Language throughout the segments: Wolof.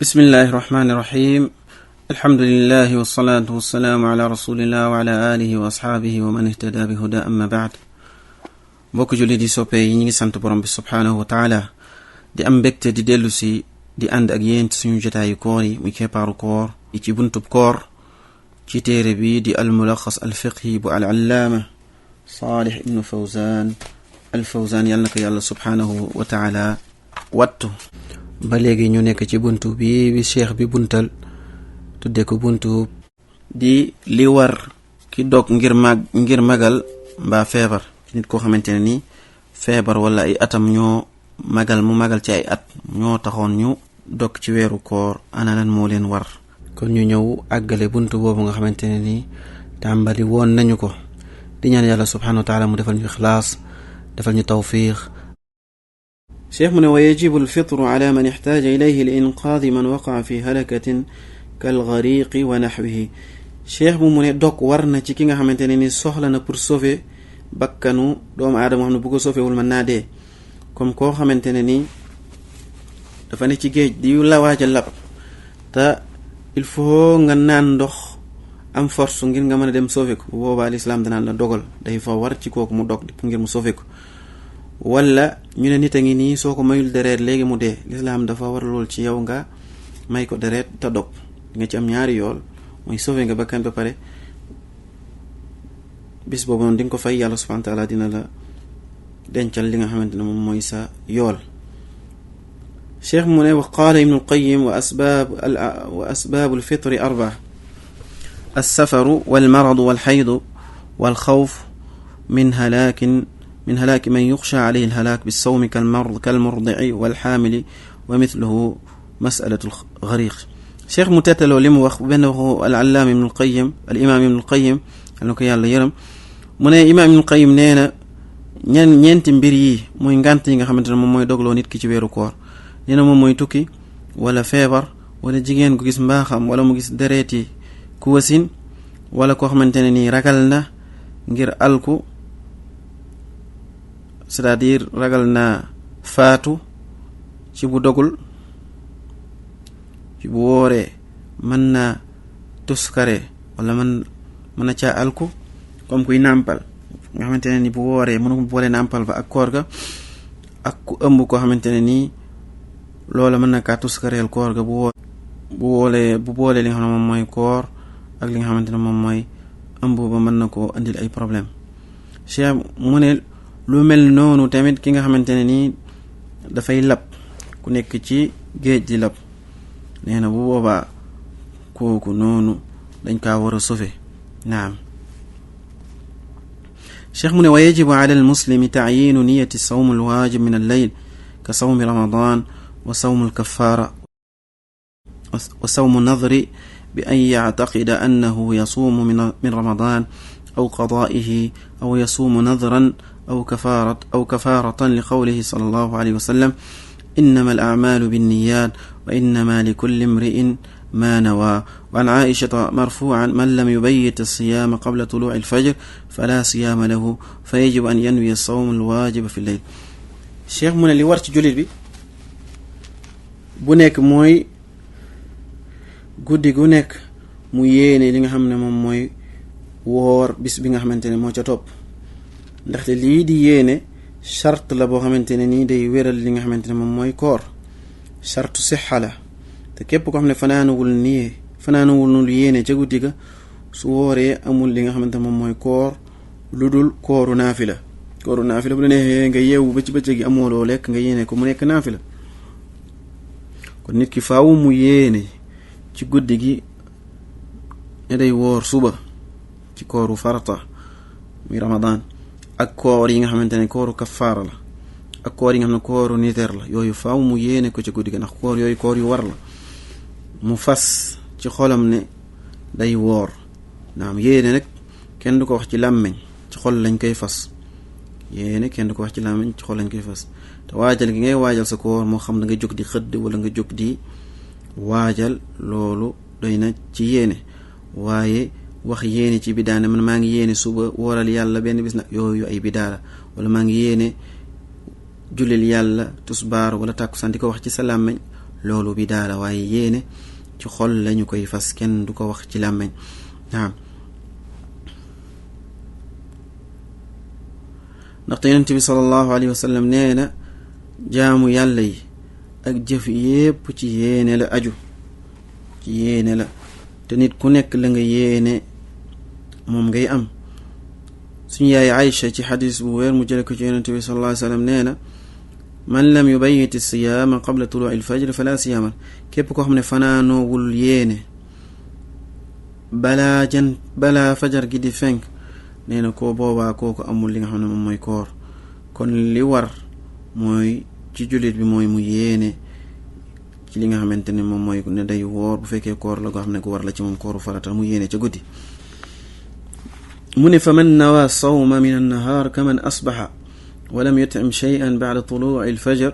بسم الله الرحمن الرحيم الحمد لله والصلاة والسلام على رسول الله وعلى آله وأصحابه ومن اهتدى بهدى أما بعد mbokk julli di soppe yi ñi ngi sant borom bi subhanahu wa ta'ala di am mbégte di dellu si di ànd ak yéen ci suñu jotaayu koor yi muy keppaaru koor yi ci buntub koor ci téere bi di al mulaxas al fiqhi bu al allaama Salih ibn Fawzan al Fawzan yàlla na ko yàlla subhanahu wa ta'ala wattu ba léegi ñu nekk ci buntu bi cheikh bi buntal tudde ko buntu di li war ki dog ngir magal mbaa feebar nit koo xamante ne ni feebar wala ay atam ñoo mu magal ci ay at ñoo taxoon ñu dog ci weeru koor ana lan moo leen war kon ñu ñëw àggale buntu boobu nga xamante ne ni tàmbali woon nañu ko di ñaan yàlla subhanahu wa ta'ala mu defal ñu ixlaas defal ñu tawfiq cheikh mu ne wa yajibu alfitru ala man ihtaja ilayhi li inqaadi man waqaa fi halakatin kal ghariqi wa nahwihi cheikh mu ne dog war na ci ki nga xamante ne ni soxla na pour sauver bakkanu doomu aadama xam ne bu ko sauvéwul mën naa dee comme koo xamante ne ni dafa ne ci géej di la waajal lab te il faut nga naan ndox am force ngir nga mën a dem sauvé ko bu boobaa lislaam danaan la dogal day fa war ci kooku mu dog ngir mu sauvé ko wala ñu ne nit a ngi nii soo ko mayul deret léegi mu dee lislaam dafa war lool ci yow nga may ko deret te dog nga ci am ñaari yool mooy sauvé nga bakkan ba pare bis boobu noonu di nga ko fay yàlla subhanahu wa ta'ala dina la dencal li nga xamante ne moom mooy sa yool cheikh mu ne wa qaala ibnu alqayim wa asbaabu alfitri arbaa alsafaru walmaradu walxaydu walxawf min halaaki man yuxsha alayhi alhalaak bisawmi kalmurdici walxaamili wa mithluhu masalatu alxariq cheikh mu tettaloo li mu wax benn waxu alallaama ibnu alqayim alimaam ibnu alqayim yal na ko yàlla yërëm mu ne imaam ibnu qayyim nee na ñeenti mbir yi muy ngànt yi nga xamante ne moom mooy dogloo nit ki ci weeru koor nee na moom mooy tukki wala feebar wala jigéen ku gis mbaaxam wala mu gis dereeti ku wasin wala koo xamante ne nii ragal na ngir alku c'est-à-dire ragal na faatu ci bu dogul ci bu wooree mën na tuskare wala mën na caa alku comme kuy nàmpal nga xamante ne ni bu wooree mënu ko boole nàmpal ba ak koor ga ak ku ëmb koo xamante ne nii loola mën na kaa tuskareel koor ga bu boole li nga xam ne moom mooy koor ak li nga xamante ne moom mooy ëmb ba mën na koo andil ay problème cheikh mu ne lu mel noonu tamit ki nga xamante ne nii dafay lab ku nekk ci géej di lab nee na bu boobaa kooku noonu dañ kaa war a sauver naam cheikh mu ne wa yajibu ala almuslimi tacyinu niyati sawm alwaajib min alleyl ka sawmi ramadan wa sawm alkaffara wa sawm nadri bi an yactaqida annahu yasuumu min ramadan aw qadaa'ihi aw yasuumu nadran aw kafaratan li qawlihi sallallahu alayhi wa sallam innama alacmaalu binniyat wa innama likulli imri'in ما نوى وعن عائشة مرفوعا من لم يبيت الصيام قبل طلوع الفجر فلا صيام له فيجب أن ينوي الصوم الواجب في الليل cheikh mu ne li war ci jullit bi bu nekk mooy guddi gu nekk mu yéene li nga xam ne moom mooy woor bis bi nga xamante ne moo ca topp ndaxte lii di yéene charte la boo xamante ne nii day wéral li nga xamante ne moom mooy koor charte sixa la te képp ko xam ne fanaanuwul yéene ca guddi ga su wooree amul li nga xamante moom mooy koor lu dul kooru naafila bu la neexee nga yeewu ba ci bëccëg gi amoo loo lekk nga yéene ko mu nekk naafila kon nit ki faaw mu yéene ci guddi gi ne day woor suba ci kooru farata muy ramadan ak koor yi nga xamante ne kooru kafaara la ak koor yi nga xam ne kooru niteer la yooyu faaw mu yéene ko ci guddi gi ndax koor yooyu koor yu war la mu fas ci xolam ne day woor naam yéene nag kenn du ko wax ci làmmiñ ci xol lañ koy fas yéene kenn du ko wax ci làmmiñ ci xol lañ koy fas te waajal gi ngay waajal sa koor moo xam da nga jóg di xëdd wala nga jóg di waajal loolu doy na ci yéene waaye wax yéene ci bidaa ne man maa ngi yéene suba wooral yàlla benn bis nag yooyu ay bidaa la wala maa ngi yéene jullil yàlla tusbaar wala tàkkusaan di ko wax ci sa làmmiñ loolu bidaa la waaye yéene ci xol lañu koy fas kenn du ko wax ci làmmiñ naam ndaxte yonent bi sallallahu alayhi wa sallam nee na jaamu yàlla yi ak jëf yépp ci yéene la aju ci yéene la te nit ku nekk la nga yéene moom ngay am suñu yaay Aïcha ci xadis bu wér mu jële ko ci yonent bi sallallahu alayhi wa sallam nee na man lam yubayyit siyaama qabla tuluu'i al-fajr fala siyaama képp koo xam ne fanaanoowul yéene balaa fajar gi di fenk nee na koo boobaa kooku amul li nga xam ne moom mooy koor kon li war mooy ci jullit bi mooy mu yéene ci li nga xamante ne moom mooy ne day woor bu fekkee koor la goo xam ne ku war la ci moom kooru farata mu yéene ca guddi mu ne fa man nawa sawma min annahaar kaman asbaxa wa lam yutim shay'an ba'da tuluu'i al-fajr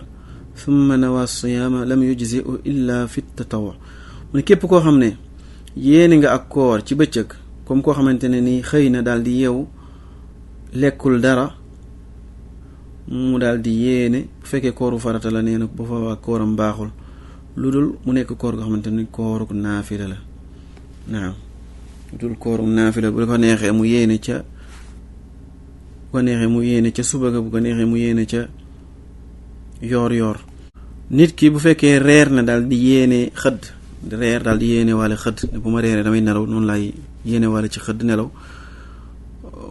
thumma nawa siyaama lam yujzi'u illa fi tatawwu mu ne képp koo xam ne yéene nga ak koor ci bëccëg comme koo xamante ne ni xëy na daal di yeewu lekkul dara mu daal di yéene bu fekkee kooru farata la nee na bu fa waa kooram baaxul lu dul mu nekk koor goo xamante ni kooru naafila la naam lu dul kooru naafila bu ko neexee mu yéene ca bu ko neexee mu yéene ca suba ga bu ko neexee mu yéene ca yoor nit ki bu fekkee reer na daal di yéene xëdd reer daal di yéene wala xëdd bu ma reeree damay nelaw noonu lay yéene wala ci xëdd nelaw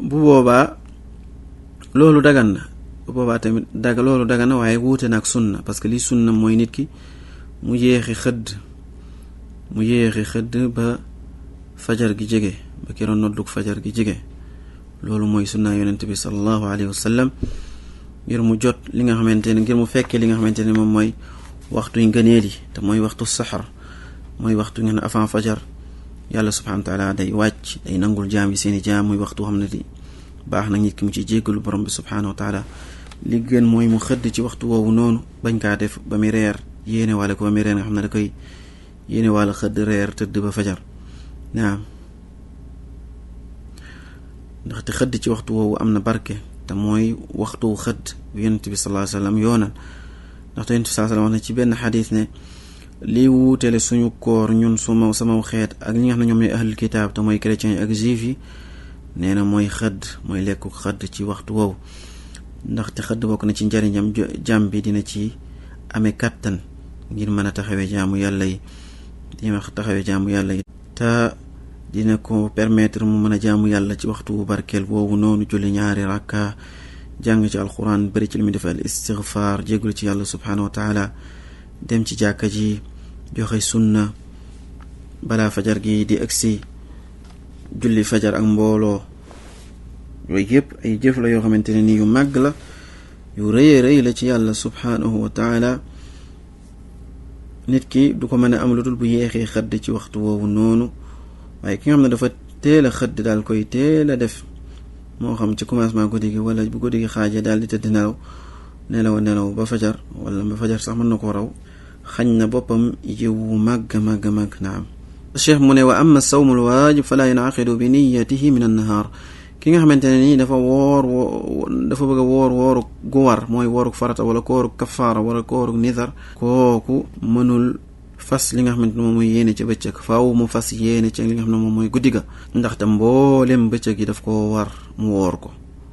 bu boobaa loolu dagan na bu boobaa tamit loolu dagan na waaye wuute na ak sunna parce que li sunna mooy nit ki mu yéexi xëdd ba fajar gi jege ba keroon noddug fajar gi jege loolu mooy sunna yonent bi sallallahu alayhi wa sallam ngir mu jot li nga xamante ne ngir mu fekkee li nga xamante ne moom mooy waxtuy ngëneel yi te mooy waxtu saxar mooy waxtu ngeen avant fajar yàlla subhanahu wa taala day wàcc day nangul jaam yi seeni jaam muy waxtu xam ne di baax na nit ki mu ci jéggalu borom bi subhanahu wa taala li gën mooy mu xëdd ci waxtu woowu noonu bañ kaa def ba muy reer yéene wala ko ba muy reer nga xam ne da koy yéene wala xëdd reer tëdd ba fajar naam ndaxte xëdd ci waxtu woowu am na barke te mooy waxtu xëdd bu yonent bi sallallahu alayhi wa sallam yoonal ndaxte yonent bi sallallahu alayhi wa sallam wax na ci benn xadis ne lii wuutele suñu koor ñun sama xeet ak ñi nga xam ne ñoom ñooy ahlul kitaab te mooy chrétiens yi ak juifs yi nee na mooy xëdd mooy lekku xëdd ci waxtu woowu ndaxte xëdd bokk na ci njariñam jàmm bi dina ci amee kàttan ngir mën a taxawee jaamu yàlla yi te dina ko permettre mu mën a jaamu yàlla ci waxtu wu barkeel boobu noonu julli ñaari rakka jàng ci alquran bari ci li muy def al istighfar jéggul ci yàlla subhanahu wa taala dem ci jàkka ji joxe sunna balaa fajar gi di agsi julli fajar ak mbooloo yooyu yëpp ay jëf la yoo xamante ne ni yu màgg la yu rëy la ci yàlla subhanahu wa taala nit ki du ko mën a am lu dul bu yeexee xëdd ci waxtu woowu noonu waaye ki nga xam ne dafa teel a xëdd daal koy teel a def moo xam ci commencement guddi gi wala bu guddi gi xaajee daal di tëdd nelaw ba fajar wala ba fajar sax mën na ko raw xañ na boppam yiwu màgg naam cheikh mu ne wa amma sawmul waajib fala yunaqidu bi niyatihi min annahaar ki nga xamante ne nii dafa bëgg a woor wooru gu war mooy wooru farata wala kooru kafaara wala kooru nizar kooku mënul fas li nga xamante ne moom mooy yéene ca bëccëg faaw mu fas yéene ca li nga xam ne moom mooy guddi ga ndaxte mboolem bëccëg yi daf ko war mu woor ko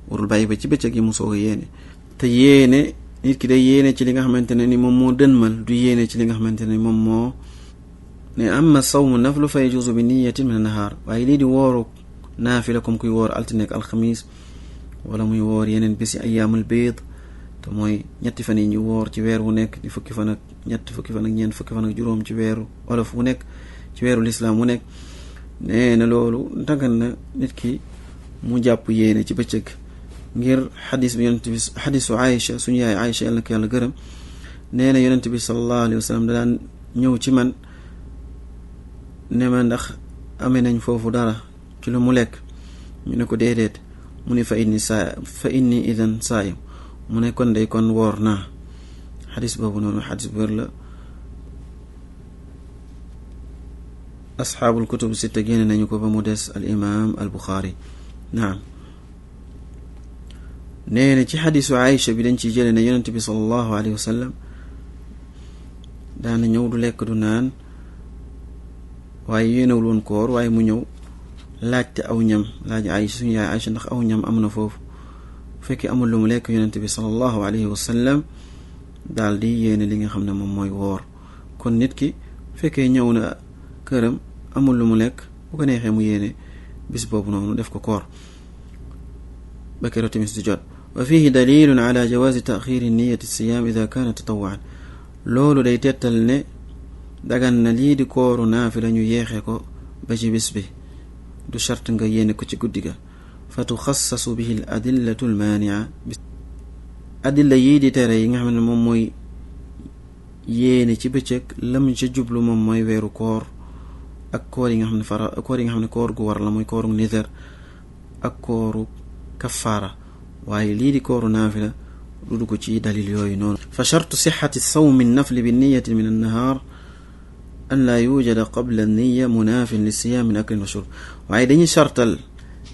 warul bàyyi ba ci bëccëg yi mu soog a yéene te yéene nit ki day yéene ci li nga xamante ne ni moom moo dënmal du yéene ci li nga xamante ne moom moo ne amma sawmu naflu fa yajuzu bi niyatin min an-nahar waaye lii di wooru naafila comme kuy woor altine ak alxamis wala muy woor yeneen bési ayyaamul biid te mooy ñetti fan yi ñu woor ci weer wu nekk di fukki fan ak ñett fukki fan ak ñeent fukki fan ak juróom ci weeru olof wu nekk ci weeru lislaam wu nekk nee na loolu dagan na nit ki mu jàpp yéene ci bëccëg ngir xadis bi yonent bi xadisu Aïcha suñu yaay Aïcha yàlla na ko yàlla gërëm nee na yonent bi sallallahu alayhi wa sallam da daan ñëw ci man ne ma ndax amee nañ foofu dara ci lu mu lekk ñu ne ko déedéet mu ne fa inni idan saayim mu ne kon day kon woor naa xadis boobu noonu xadis bu wér la asxaabul kutub sitta génne nañu ko ba mu des al imam al buxaari naam nee na ci xadisu Aïcha bi dañ ciy jële ne yonent bi sallallahu alayhi wa sallam daana ñëw du lekk du naan waaye yéenewul woon koor waaye mu ñëw laajte aw ñam laaj Aysa suñu yaay Aysa ndax aw ñam am na foofu bu fekkee amul lu mu lekk yonent bi sallallahu alayhi wa sallam daal di yéene li nga xam ne moom mooy woor kon nit ki fekkee ñëw na këram amul lu mu lekk bu ko neexee mu yéene bis boobu noonu def ko koor ba keroog timis di jot wa fihi dalilun ala jawaazi taxiri niyati siyaam ida kaana tatawaan loolu day tettal ne dagan na lii di kooru naafila ñu yeexe ko ba ci bis bi du charte nga yéene ko ci guddi ga fa tuxassasu bihi al adillatu al maania adilla yii di tere yi nga xam ne moom mooy yéene ci bëccëg lam ca jublu moom mooy weeru koor ak koor yi nga xam ne koor yi nga xam ne koor gu war la mooy kooru nidar ak kooru kafaara waaye lii di kooru naafila du dugg ci dalil yooyu noonu fa shartu sixati sawmi nafli bi niyati min annahaar an laa yujada qabla niya munaafin li siyaam min aklin wa shurb waaye dañuy shartal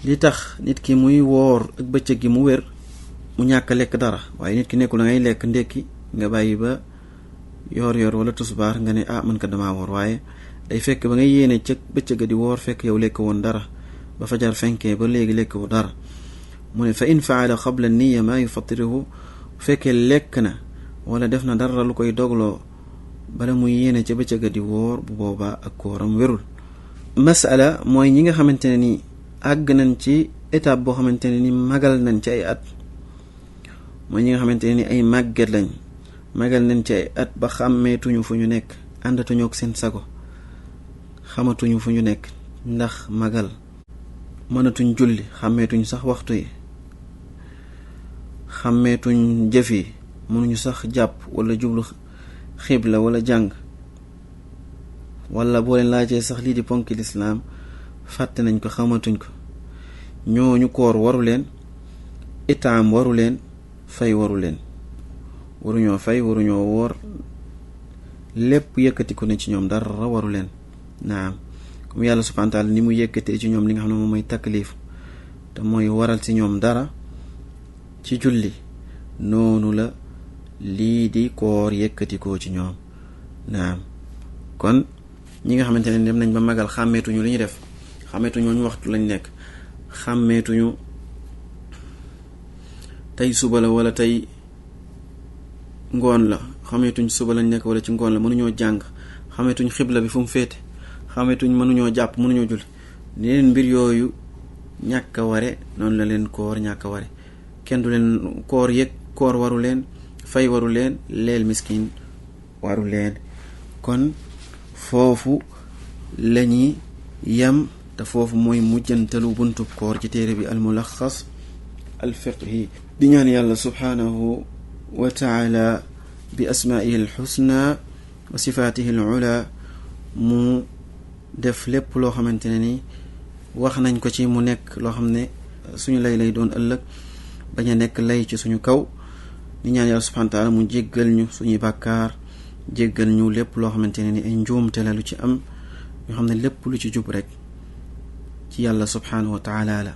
li tax nit ki muy woor ak bëccëg gi mu wér mu ñàkk lekk dara waaye nit ki nekkul da ngay lekk ndekki nga bàyyi ba yoor wala tusbaar nga ne man ka damaa woor waaye day fekk ba ngay yéene ca bëccëg di woor fekk yow lekk woon dara ba fajar fenkee ba léegi lekk wu dara mu ne fa in faala qabla niya maa yufattiruhu fekkee lekk na wala def na dara lu koy dogloo bala muy yéene ca bëccëg di woor bu boobaa ak kooram wérul masala mooy ñi nga xamante ne ni àgg nañ ci étape boo xamante ne ni magal nañ ci ay at mooy ñi nga xamante ne ni ay màgget lañ magal nañ ci ay at ba xàmmeetuñu fu ñu nekk àndatuñu ak seen sago xamatuñu fu ñu nekk ndax magal mënatuñ julli xàmmeetuñ sax waxtu yi xàmmeetuñ jëf yi mënuñu sax jàpp wala jublu xibla wala jàng wala boo leen laajee sax lii di ponki lislaam fàtte nañ ko xamatuñ ko ñooñu koor waru leen itaam waru leen fay waru leen waruñoo fay waruñoo woor lépp yëkkatiku ne ci ñoom dara waru leen naam comme yàlla subhaanahu wa taala ni mu yëkkatee ci ñoom li nga xam ne moom mooy taklif te mooy waral ci ñoom dara ci julli noonu la lii di koor yëkkatikoo ci ñoom naam kon ñi nga xamante ne dem nañ ba magal xàmmeetuñu li ñu def xàmmeetuñu ñu waxtu lañ nekk xàmmeetuñu tey suba la wala tey ngoon la xàmmeetuñ suba lañ nekk wala ci ngoon la mënuñoo jàng xàmmeetuñ xibla bi fu mu féete xàmmeetuñ mënuñoo jàpp mënuñoo julli leen mbir yooyu ñàkk a ware noonu la leen koor ñàkk a ware kenn du leen koor waru leen fay waru leen leel miskin waru leen kon foofu lañuy yam te foofu mooy mujjantalu buntub koor ci téere bi al mulaxas al fiqhi di ñaan yàlla subhaanahu wa taala bi asmaa'ihi al xusna wa sifaatihi al ula mu def lépp loo xamante ne ni wax nañ ko ci mu nekk loo xam ne suñu lay doon ëllëg bañ a nekk lay ci suñu kaw di ñaan yàlla subhaanahu wa taala mu jéggal ñu suñuy bàkkaar jéggal ñu lépp loo xamante ne ni ay njuumte la lu ci am ñoo xam ne lépp lu ci jub rek ci yàlla subhaanahu wa taala la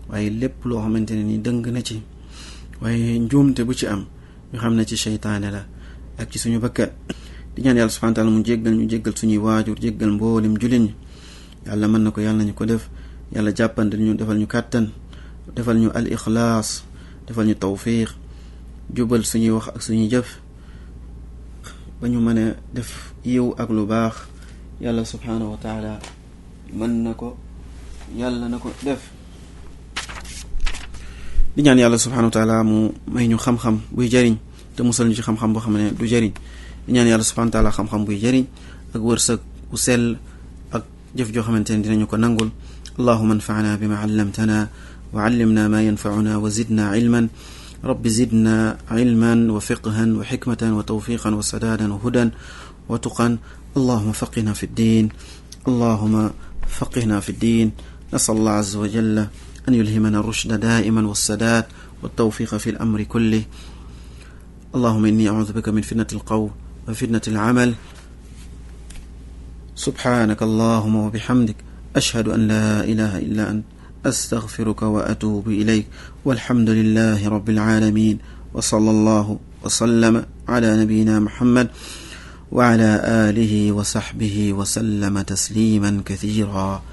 waaye lépp loo xamante ne ni dëng na ci waaye njuumte bu ci am ñu xam ne ci seytaane la ak ci suñu bakkat di ñaan yàlla subhaanahu wa taala mu jéggal ñu jéggal suñuy waajur jéggal mboolem jullit ñi yàlla mën na ko yàlla nañu ko def yàlla jàppandil ñu defal ñu kàttan defal ñu al ixlaas defal ñu tawfiq jubal suñuy wax ak suñuy jëf ba ñu mën a def yiw ak lu baax yàlla subhaanahu wa taala mën na ko yàlla na ko def di ñaan yàlla subhaanahu wa taala mu may ñu xam-xam buy jariñ te musal ñu ci xam-xam boo xam ne du jariñ di ñaan yàlla subhaanahu wa taala xam-xam buy jariñ ak wërsëg bu sell ak jëf joo xamante ne dinañu ko nangul allahumma anfa'na bima 'allamtana wa 'allimna ma yanfa'una wa zidna 'ilman رب زدنا علما وفقها وحكمة وتوفيقا وسدادا وهدى وتقا اللهم فقهنا في الدين اللهم فقهنا في الدين نسأل الله عز وجل أن يلهمنا الرشد دائما والسداد والتوفيق في الأمر كله اللهم إني أعوذ بك من فتنة القول وفتنة العمل سبحانك اللهم وبحمدك أشهد أن لا إله إلا أنت أستغفرك وأتوب إليك والحمد لله رب العالمين وصلى الله وسلم على نبينا محمد وعلى آله وصحبه وسلم تسليما كثيرا.